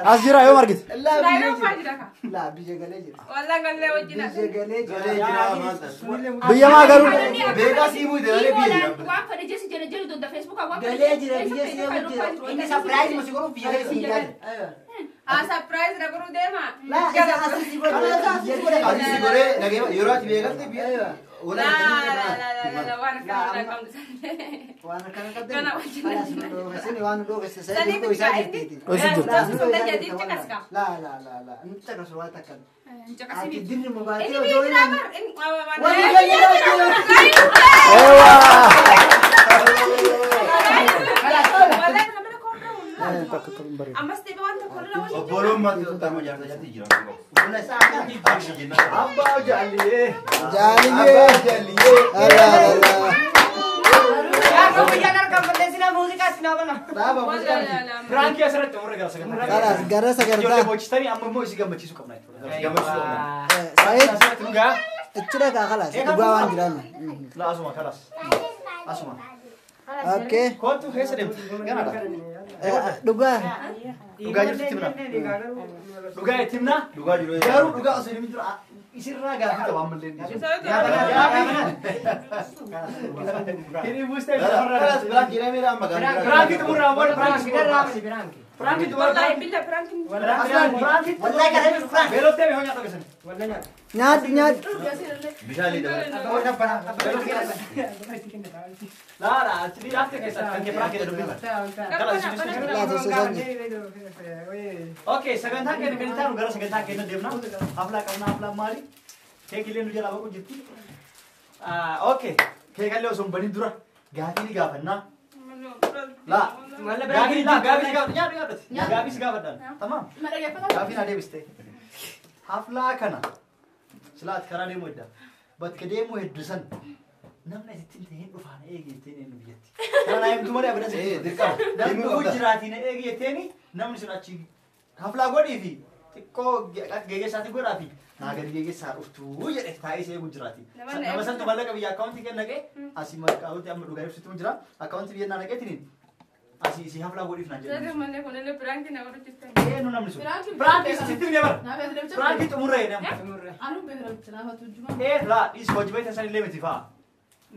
As jira yoo margite. La biyya galee jira. Wallaan galee wajjin. Biyya galee jira. Biyya maa garuu. Beekaa sii buute malee biyya jira. Waan fedhe jeesi jala jala donda Facebook waan Galee jira biyya sii jira. Inni surprise musi godhuuf biyya galee sii galee. Ah surprise na godhuu deema. La isa asii si godhe. Asii si godhee nagee yeroo ati beekatte biyya. La la la la waan akkana qabdu. Waan akkana qabdu. Kana wajjin. Waan dhoofesse sanii dhoofessaa jirti. La la la la. Inta kasoo takkan. Ati dirri mubaatee Inni biyya jira bar. Wani biyya jira. Ewa. Ammas deebi waan tokko irra wajjin. Obboloon maatii ta'ama jaarsa jaartii jira. Abbaa jaaliyee. Jaaliyee. Abbaa jaaliyee. Ala ala. Piraankii asirratti umurri gara sagantaa. Kalas gara Ijoollee sagantaa. boochisanii amma immoo isii gammachiisuu qabna jechuudha. Gammachiisuu qabna. Saayid Asirratti dhugaa. itti dhagaa kalas dhugaa waan jiraan. La asuma kalas. Asuma. Okay. Kootu keessa deemtu. Ganaadha. Dhugaa. Dhugaa jirtu itti himna. Dhugaa itti himna. Dhugaa jiru. Garuu dhugaa osoo hin jiru isirraa gaaffii qaba ammallee. Hidhii buustee Kalas biraan jedhamee amma gaarii. Piraankii xumurraa booda piraankii Piraankii xumurraa. Wallaahi billa piraankiin. Piraankii Wallahi kana jiru piraanki. Beeloftee mee nyaata keessan. Nyaadhu nyaadhu. Bishaan illee dabala. Laa laa achi dhiyaate keessa kan kee piraankii dubbii. Okay, sagantaan keenya kan itti gara sagantaa keenya deemna. Haflaa qabna haflaa maali? Keekillee nu jalaa baqu jirti. Okay, keekallee osoo hin banin dura gaafii ni gaafannaa. Laa, gaafii laa gaafii si gaafadha nyaadhu nyaadhati. Gaafii si gaafadhaan. Tamaam. Gaafii naa deebiste. Haflaa kana silaa ati karaa deemuu hedda. Bakka deemuu hedduu san namni asitti hin ta'in dhufaan eegi jetteen eenyu biyyatti. Kana naa himtu malee abadan Eh, dirqama. Namni Deemuu dhufuu qabda. jiraatiin eegi jetteeni namni sun achi haflaa godhii fi xiqqoo geggeessaati godhaa fi naa gadi geggeessaa dhuftuu jedhe taa'ee isa eeguu jiraati. Nama santu mallaqa biyya akkaawuntii kenna naqee asii akkaawuntii amma dhugaa ibsitu jira akkaawuntii biyya naa naqeetiniin asii isii haflaa godhiif naan jedhe. Malee kunillee piraankii na godhuchiftan. Eenyu namni sun? Piraankii sitti himne bara. Piraankii xumurree nama. Ee laa dhiis hojii baay'ee san illee miti fa'a.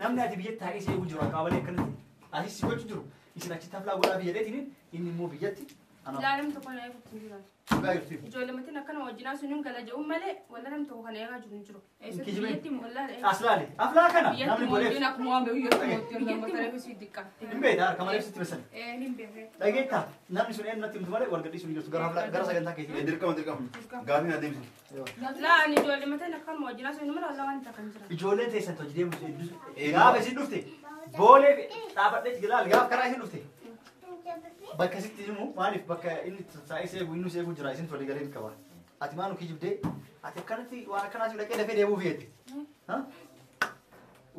Namni ati biyyatti taa'ee si eeguu jiru akka abalee akkanatti asii si gochuu jiru isin achitti haflaa godhaa biyya dheetiniin inni immoo biyyatti anaaf Laa namni tokko na eeguutti hin jiran. dhugaa jirti. Ijoollee matiin akkana wajjinaa sun hin gala jedhu malee walla namni tokko kana eegaa jiru hin jiru. Eessatti Kijibee. biyyatti walla As laali haflaa kana biyyatti namni godheef wajjin akkuma waan beeku biyyatti mootii diqqaa. hin beekta harka malee sitti bessan. Ee hin beekne. Dhageettaa namni sun eenyu natti himtu malee wal gadhiisuu hin jirtu gara haflaa gara sagantaa keetii. Dirqama dirqama. Gaafii naa deebisi. Laa ani ijoollee matiin akkana wajjinaa sun malee walla waan takka hin jiran. Ijoolleen teessan hojii deemu hedduu gaafa isin dhufte boolee dhaabadhee ilaali gaafa karaa isin dhufte bakka sitti himu maaliif bakka inni taa'ee seegu inni seegu jira isin tole galee qaba. Ati maal nu kijibdee ati akkanatti waan akkanaatiif dhaqee dafee deemuuf jetti.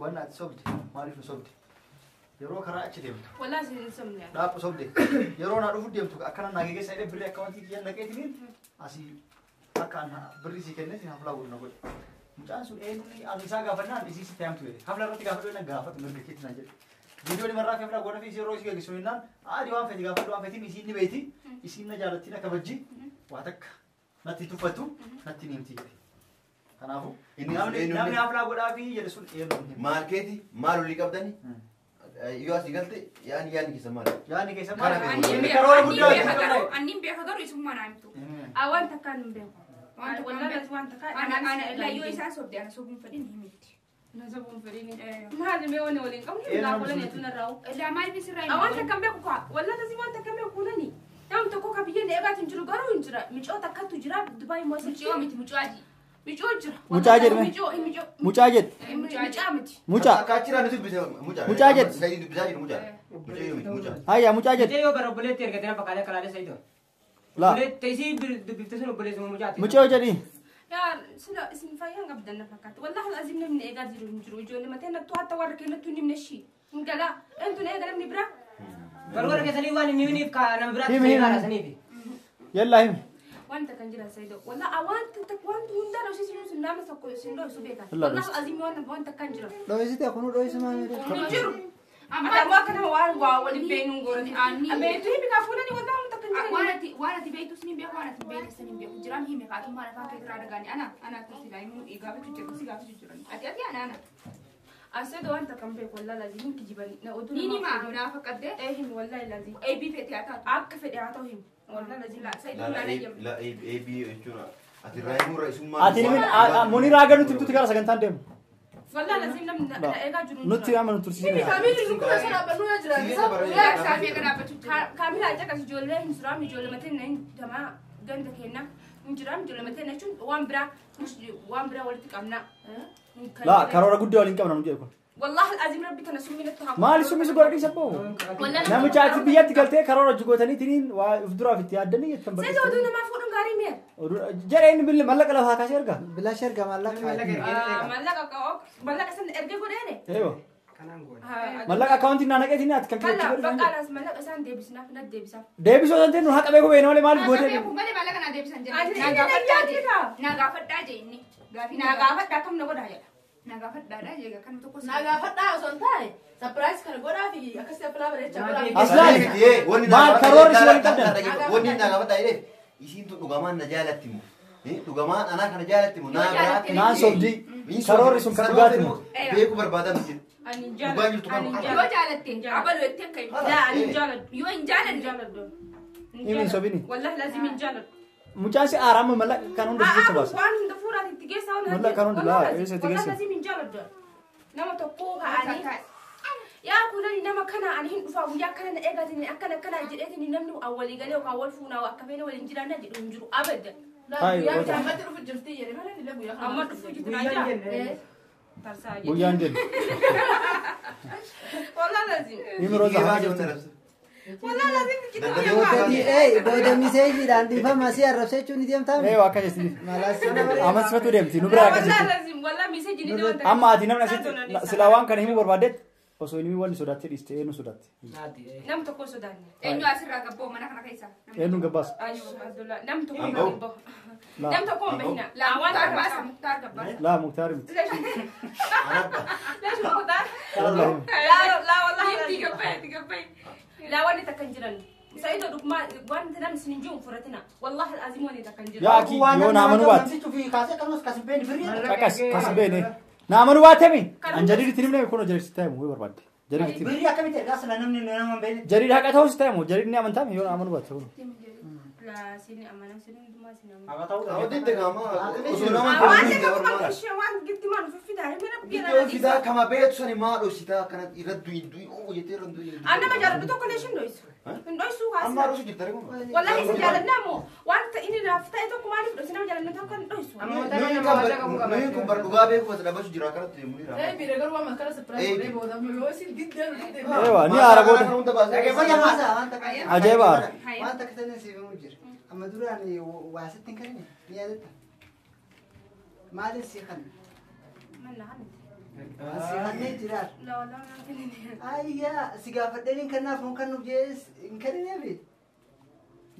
Waan ati sobde maaliif nu sobde yeroo karaa achi deemtu Wallaa isin hin sobne. dhaabbu sobde yeroo naa dhufu deemtu akkana naa geggeessa jedhee birrii akka wanti kiyyan dhaqeetiniin asii akka birrii sii kennee siin haflaa godhu na godhe. Mucaan sun eenyuun ani isaa gaafannaan isii sitti hamtu jedhe. Hafla irratti gaafadhu jennaan gaafadhu mirga keetti naan jedhe. Viidiyoon marraa fi haflaa godha fi isii yeroo isii geggeessu jennaan aadi waan fedhi gaafadhu waan fedhiin isiin ni beeti isiin na jaalatti na kabajji waa takka natti tuffattu natti ni himti jedhe. Kanaafuu Inni sun namni eenyuun namni haflaa godhaa fi jedhe sun eenyuun hima. Maal keeti maal olii qabdani? Yoo asii galte yaani yaani keessa maali? Yaadni keessa Kana maal? beeku. Inni karoora guddaa Anni beeka hojjetu. garuu anni beeka garuu isummaa naa himtu. Waan takkaan hin beeku. Waan takkaan Wallaa beeku. waan takkaan. Ana laayyoo isaan sobde ana sobuun fedhin himitti. Na sobuun fedhin. Maali mee wanni waliin qabnu Ee, laa namni kolan sun eetu narraa. Laa maaliif sirraa Waan takkaan beeku kaa wallaa tasii waan takkaan beeku kunani. Namni tokko ka biyya eegaatiin jiru garuu hin jira. Micoo takkattu jira Dubaay immoo Mucoo miti mucoo adii. Micoo jira. Mucaa jedhame. Micoo micoo. Mucaa jedhe. Mucaa miti. Mucaa. Akka achirraa nuti dubbise mucaa. Mucaa jedhe. Sadii dubbisaa jiru mucaa. Mucaa yoo miti mucaa. Hayya mucaa jedhe. Mucaa yoo bara obboleetti ergatee fakkaatee kalaalee sayitu. Laa. Obboleetti isii dubbifte sun obboleessuma mucaati. Mucaa jedhi. Yaa sila isin fayyaan qabdan na fakkaata. Wallaahi alazim namni eegaa jiru hin jiru. Ijoollee mateen nattu hatta warra kennattu hin himne ishii. Hin galaa. Eentu na eega namni biraa? Garuu warra keessanii waan hin himiniif nama biraatti Himi, himi. seeraa saniifi. Yallaa himi. Wanta kan jiran Saidoo. Wallah wanta takka wanta hundaa dhoksisiin sun nama tokko isin dhoksu beekan. Wallah azimii wanta kan jiran. Dho'isite kunu dho'isi maali? Hin jiru. Amma akka nama waan waa waliin beenuun goorati. Beektu himi kaa fuulani wallah wanta kan jiran. Waan ati beektus ni beeku waan ati beektus ni beeku. Jiraan himi kaatummaan afaan kee irraa dhagaani. Ana akkasii himuu gaafachuu jiru si gaafachuu jiran. Ati ana. Asseedo wanta kan beeku wallah lazim hin kijibani. Na oduu Ni nima naaf qaddee. Eh himi wallahi lazim. Eebii fedhe haa taatu. Akka fedhe haa ta'u himi. Wallah lazim. Saidoo naan eeyyamu. La A B jechuudha. Ati raayimuu raisummaa. Ati nimin Muniraa gara nuti himtutti gara sagantaan deemu. Wallah lazim namni na eegaa jiru. Nutti ama nu tursiisne. Kaamilli lukkuma sana dhaabbannuu yoo jiran isa. Saafii akka dhaabbachuu jira. Kaamila caqas ijoollee hin suraam ijoollee mateen na hin damaa ganda kenna hin jiraam ijoollee mateen jechuun waan biraa waan biraa walitti qabna. Laa karoora guddaa waliin qabna nu jedhu kun. Wallahi alazim rabbi kana summi natti haa. Maali summi si godha dhiisa boo? Namicha ati biyyatti galtee karoora hojii tiniin waa of duraaf itti yaaddanii jettan Saidoo oduu namaa fuudhuun gaarii mi'a. Jedhee inni billi mallaqa lafaa kaasee erga. Bilaash erga maallaqa. Mallaqa mallaqa san ergee godheene. Eeyo. Mallaqa akkaawuntii naa naqeetiin ati kan Kalla keetti godhu. baqqaalaas mallaqa isaan deebisnaaf na deebisaaf. Deebisoo san ta'e nu haqa beeku beekna malee maaliif gootee? Beeku malee maallaqa naa deebisan jedhe. Ati Naa inni gaafadhaa na jedhe. yaadita. Naa gaafadhaa jedhe inni. Gaafii Naa gaafadha akkam na godhaa jedha. Naa gaafadhaadha jedhe kan tokko. Naa gaafadhaa osoo hin taane surprise kana godhaa fi akkasitti affilaa bareechaa godhaa. Aslaan maal karoorri si waliin qabdan? Wanni naa gaafadhaa jedheef isiin tun dhugamaan na jaalatti moo? Dhugamaan anaa kana jaalatti moo? Naa biraa. Naan sobdii karoorri sun kan dhugaati moo? Beeku barbaadaa miti. Ani hin Dhugaa jirtu jaaladhu. Ani hin Yoo jaaladhu. jaalatte abaluu jettee akka himu. Laa ani hin jaaladhu. Yoo hin jaalanne. Jaaladhu. Himi hin sobini. Wallahi lazim hin jaaladhu. Mucaan si aaraama mallaqa kan hunda si keessa baasa. Waan hunda fuudhaan itti geessa waan Mallaqa kan hunda laa eessa itti Wallahi geessa? lazim hin jaaladhu. Nama tokko ka'anii yaa kuulani nama kana ani hin dhufaa guyyaa akkana na eegatini akkana akkana jedheetini namni walii galee yookaan wal fuunaa akka feene waliin jiraanna jedhu hin jiru abadda. Guyyaa ammatti dhufu jirti jedhe malee illee guyyaa kana. Amma dhufu jirti naa jira. Tarsaa jedhe. Guyyaan jennu. Wallahi lazim. Himi roza haqa jirtu. Wallahi lazim Booda miseejiidhaan dhiifama si arrabsee jechuun ni deemtaa? Eeyo akka jetti. Malaas. Amansiifatu deemti nu biraa akka Wallahi jetti. lazim wallahi miseeji ni deemta. Amma ati namni asitti silaa waan kana himuu barbaaddetti osoo inni wanni sodaattee dhiiste eenyu sodaatte? Nam tokko sodaanne. Eenyu asirraa gabboo mana kana keessa. Eenyuun gabbaasa? Nam tokko hin bahu. Nam tokko hin bahina. Laa Muktaar baasa Muktaar gabbaasa. Laa Muktaar miti. Leesh Muktaar. Laa Laa wallahi Itti gabbaye itti gabbaye. Laa wanni takka hin jiran. Saidoo dhugumaa wanti namni isin hin jiru fudhatina. Wallahi alazim wanni takka hin jiru. Yaa akii yoo naa amanuu baatte. Kaasee akkanumas kas hin beekne birrii. Caqas kas hin beekne. Naa amanuu baattemi? An jadiiditti himne kun jadiiditti taa'imu yoo barbaadde. Jadiiditti himne. Birrii akkamitti ergaa sana namni nama hin beekne. Jadiid haqa ta'us taa'imu jadiidni amantaami yoo naa amanuu baatte kun. Laa sin amana sin hundumaa sin amana. Awwaatti gama osoo nama Waan takka ishee waan gitti maan fiffitaa himina Iddoo fidaa kama beektu sani maa dhoositaa kana irra du'i du'i oo jettee irra du'i. An nama jaaladhu tokko illee ishin dho'isu. Hin dho'isu Amma kaasina. dho'isu jirta reeku. Wallahi isin jaaladna ammoo wanta inni naaf ta'e tokko maaliif dho'isi nama jaaladhu tokko hin dho'isu. Nuyi kun bar dhugaa beeku as dhaabachuu jira akkanatti deemu ni Ee biira garuu amma akkana surprise godhee booda yoo isin diddeen diddeen. Eewa ni aara booda. Ajaa'iba aara. Waan takka tana siif himuu jira. Amma duraan waa sitti hin kennine ni yaadatta. Maaliif si kanne? Manna hanti. Si kannee jiraar. La wallahi naan kennine. Ayyaa si gaafadheen hin kennaaf hin kennuuf jee hin kennineefi.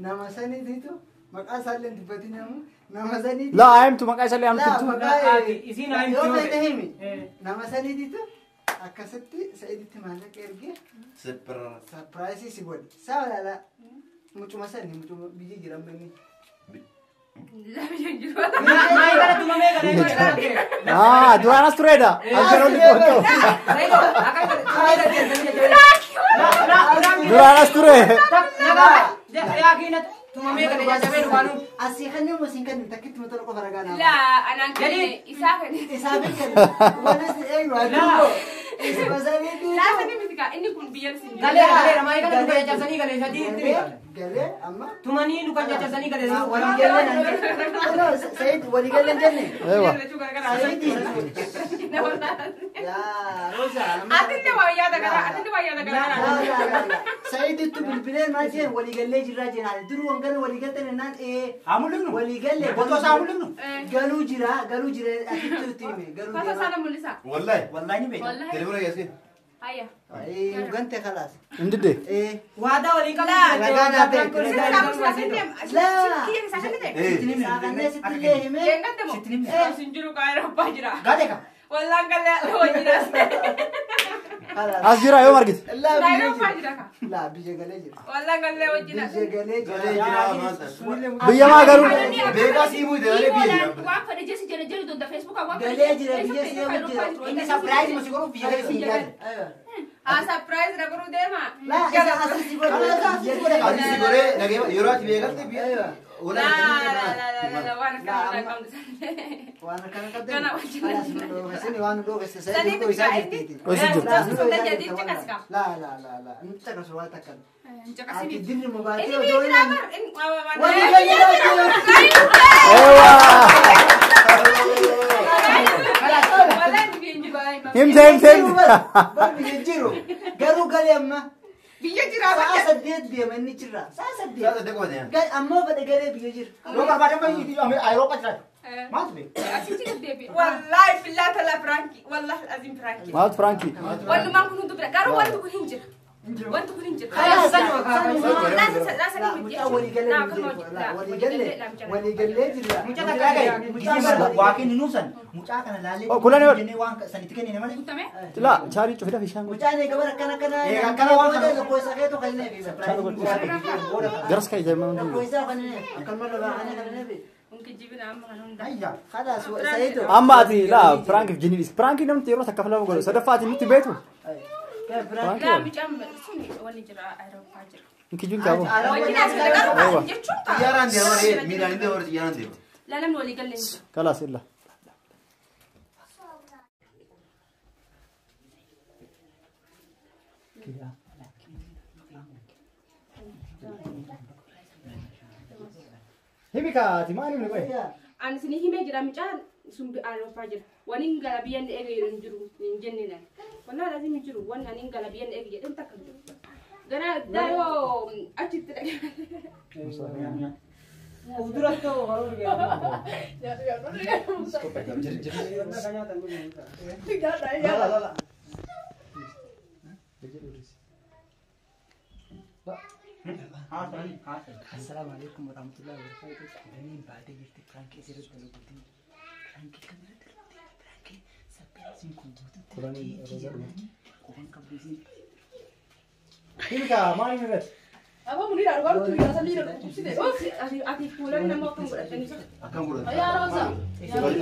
Nama saniititu maqaa isaallee hin dubbatin ammoo nama saniititu. Laa ayimtu maqaa isaallee Laa amtu. maqaa Isiin ayimtu yoo yoo feete himi. ta'e. Nama saniititu akkasitti Sa'iditti maallaqa ergee sarpiraayisii si godhe. Saa walaalaa mucuma sani mucuma biyya jiran banni. La biyya hin jiru. Maayii kana tumamee kana yoo jedhan. Ah duraan as tureedha. Halkan olli qoqqoo. Saidoo akka tumamee gadi Duraan as ture. Yaa kiina tumamee gadi jajjabee dhugaanuu. Asii kanneen moo siin kanneen takkitti mata qofa ragaa naa. La anaan kennine isaa kennine. Isaa beekan. Wanas eenyu aduu. Isuma saniititu. Laa sanii miti kaa inni kun biyya sin jiru. Galeera galeera maayii kana dhuga jajjabsanii galee sadii itti beekama. Galee amma. Tumanii luka jajjabsanii galee. Waliigalee naan jenne. Sa'iid waliigalee jenne. Eewa. Sa'iid. Yaa Rosa. Atinne waa yaada garaa atinne waa yaada garaa. Sa'iidittu bilbilee maal jeen waliigallee jirraa jeen haali duruu hangana waliigaltee naan ee Haa mul'ifnu. waliigallee Footoo isaa mul'ifnu. galuu jira galuu jira asitti itti hime galuu Footoo jira. isaa na mul'isa. Wallahi. Wallahi ni beekna. Wallahi. Telefoona keessi. Ayya. Gante khalaas. Indidde. Waadaa walii qabna. Ragaa naa ta'e. Laa. Sitti himee. Sin jiru kaayiroo jira. Gaadhe ka. Wallaan galee hojii jira. As jira yoo margite. Laa Kaayiroo jira ka. Laa biyya galee jira. Wallaan galee hojii jira. Biyya galee jira. Galee jira maal ta'a? Biyya maa garuu. Beekaa siimuu dabalee biyya jira. Waan fedhe jeesi jala jiru donda feesbuukaa waan Galee jira biyya si'ee jira. Inni surprise musi godhuuf biyya galee siin gaadhe. Haa surprise na godhuu deema. Laa isa asii si godhe. Ati si godhee dhagee yeroo ati beekalte biyya. Laa laa laa laa waan akkana qabdu. Waan akkana qabdan. Kana wajjin. Waan nu dhoofesse. Sanii Isaa bitaa jirti. Osi jirti. Laa laa laa laa. Inni caqasu waan takkan. Ati dirri mubaatee Inni odoo biyya inni. jira bar. Walii galee jira. Eewwa. Wallaan biyya hin jiru. Himte himte himte. Bar biyya jiru. Garuu galee amma. Biyya jira Sa'a bakka. 8 deema inni jirra. Sa'a Sa'a 8. 8 qofa deema. Ammoo fedhe galee biyya jira. Yoo barbaadan bayyii Ayiroopa jira. Maaltu beeku? Asitti deddeebi'e. Wallaahi billaa talaa Firaanki. Wallaahi aziim Firaanki. Maaltu Firaanki? Walumaan kun hundi bira garuu wanti kun hin jira. Wanti kun hin jira. Walii galee jira. Mucaa takka dhagaye. Waa kenni nuusan mucaa kana laallee Kulan yoo- jennee waan sanitti kennine malee. Laa chaarii cufida bishaan godhi. Mucaan eega bara akkana akkana. Akkana waan kana. Lakkoo isaa keetu kan inni eegi. Garas ka'e jemma hundi. Lakkoo isaa kan inni eegi. Akkanuma lafaa kana kan inni eegi. Ayya. Khalaas Sa'idu. Amma ati laa Firaankiif jinni dhiisi. Firaankii namni yeroo takka lama godhu sadaffaa ati nutti beektu. Laa mucaan sun wanni jira Awurooppaa jira. Inkijuun qabu. Wajjin as garuu jechuun ta'a. Xiyyaaraan deema ree miilaan hin deema xiyyaaraan deema. Laa namni walii galee hin jiru. Kalaas illa. Himi kaati maal himni qoye? Ani isin himee jira mucaan sun Awurooppaa jira. Wani hin gala biyya inni eege hin jiru hin jenne naan. Wallaahi lazim hin jiru wanni ani hin gala biyya inni eege jedhamu takka hin jiru. Gara daayoo achitti dhaqee. Of duratti ta'uu karoora La la. Assalaamu alaikum warahmatullahi wabarakatuh. Daniin baatee jirti Firaankii asirratti dalaguutiin. Firaankii kan irratti dalaguutiin. Firaankii sappireesiin kun guututti. Qofaan qabdu isiin. Himi kaa maal himni irratti? Apa munir argaa tu ya sali na kubsite. Ati fuulan nama akkam godhatanii jira. Akkam godhatu? Ya Rosa.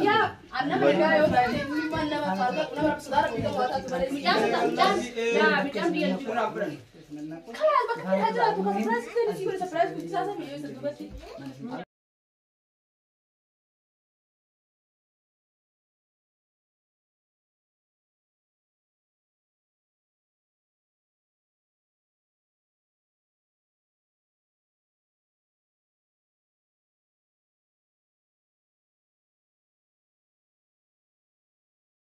Ya anna mereka yo tadi mimman nama farga nama saudara kita buat tu balik. Mucaan mucaan laa mucaan biyya hin jiru. Kalaas bakka biraa jiraatu kan surprise kennu si godhe surprise guddisaa sana yoo isa duubatti.